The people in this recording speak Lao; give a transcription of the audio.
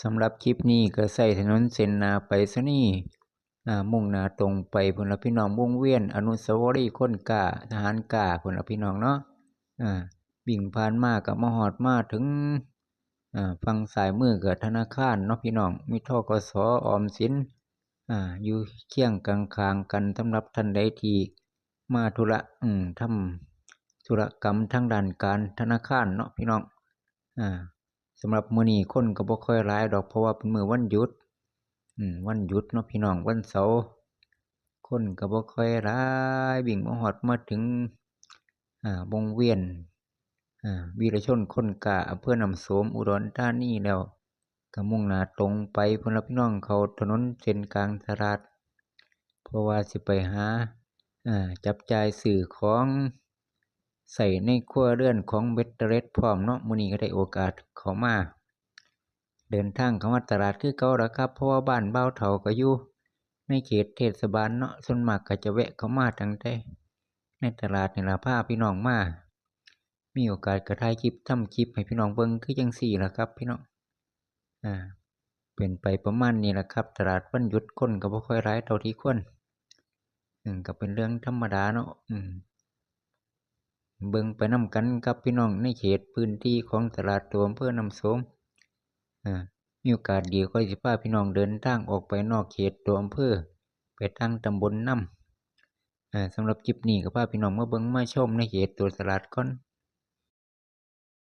ສຳລັບຄລິບນີ້ກໍໃຊ້ຖະໜົນເສັ້ນໜ້າໄປສະນີ ອ່າ ມຸ່ງໜ້າຕົງໄປພຸ້ນລະພີ່ນ້ອງ ວົງວຽນອະນຸສາວະລີຄົນກ້າ ທະຫານກ້າພຸ້ນລະພີ່ນ້ອງເນາະ. ອ່າ ວິ່ງຜ່ານມາກໍມາຮອດມາເຖິງ ອ່າ ຝັ່ງຊ້າຍມືກໍທະນາຄານເນາະພີ່ນ້ອງ ມີ ທກສ ອອມສິນ ອ່າ ຢູ່ຄຽງຂ້າງໆກັນ ສຳລັບທ່ານໃດທີ່ມາທຸລະ ອືມ ທຳທຸລະກຳທາງດ້ານການທະນາຄານເນາະພີ່ນ້ອງ. ອ່າ ສຳລັບມື້ນີ້ຄົນກໍບໍ່ຄ່ອຍຫຼາຍດອກ ເພາະວ່າເປັນມື້ວັນຢຸດ ອືມ ວັນຢຸດເນາະພີ່ນ້ອງ ວັນເສົາ ຄົນກໍບໍ່ຄ່ອຍຫຼາຍ ວິ່ງມາຮອດມາເຖິງ ອ່າ ວົງວຽນ ອ່າ ວີລະຊົນຄົນກ້າ ອຳເພີນ້ຳໂສມ ອຸດອນທານີແລ້ວ ກໍມຸ່ງໜ້າຕົງໄປພຸ້ນລະພີ່ນ້ອງ ເຂົ້າຖະໜົນເສັ້ນກາງຕະຫຼາດ ເພາະວ່າຊິໄປຫາ ເອີ ຈັບຈ່າຍຊື້ຂອງໃຊ້ໃນຄົວເຮືອນຂອງເບັດເຕີເລັດພ້ອມເນາະ. ມື້ນີ້ກໍໄດ້ໂອກາດເຂົ້າມາ ເດີນທາງເຂົ້າມາຕະຫຼາດຄືເກົ່າລະຄັບ ເພາະວ່າບ້ານບ່າວເຖົ້າກໍຢູ່ໃນເຂດເທດສະບານເນາະ ສ່ວນມາກກໍຈະແວະເຂົ້າມາຕັ້ງແຕ່ໃນຕະຫຼາດນີ້ລະ ພາພີ່ນ້ອງມາ ມີໂອກາດກໍຖ່າຍຄລິບ ທຳຄລິບໃຫ້ພີ່ນ້ອງເບິ່ງຄືຈັ່ງຊີ້ລະຄັບພີ່ນ້ອງ. ອ່າ ເປັນໄປປະມານນີ້ລະຄັບ ຕະຫຼາດວັນຢຸດຄົນກໍບໍ່ຄ່ອຍຫຼາຍເທົ່າທີ່ຄວນ ເອີ ກໍເປັນເລື່ອງທຳມະດາເນາະ. ອືມ ເບິ່ງໄປນຳກັນກັບພີ່ນ້ອງໃນເຂດພື້ນທີ່ຂອງຕະຫຼາດຕົວອຳເພີນ້ຳໂສມ. ອ່າ ມີໂອກາດດີຂ້ອຍຊິພາພີ່ນ້ອງເດີນທາງອອກໄປນອກເຂດຕົວອຳເພີ ໄປທາງຕຳບົນນຳ. ເອີ ສຳລັບຄລິບນີ້ກໍພາພີ່ນ້ອງມາເບິ່ງມາຊົມໃນເຂດຕົວຕະຫຼາດກ່ອນ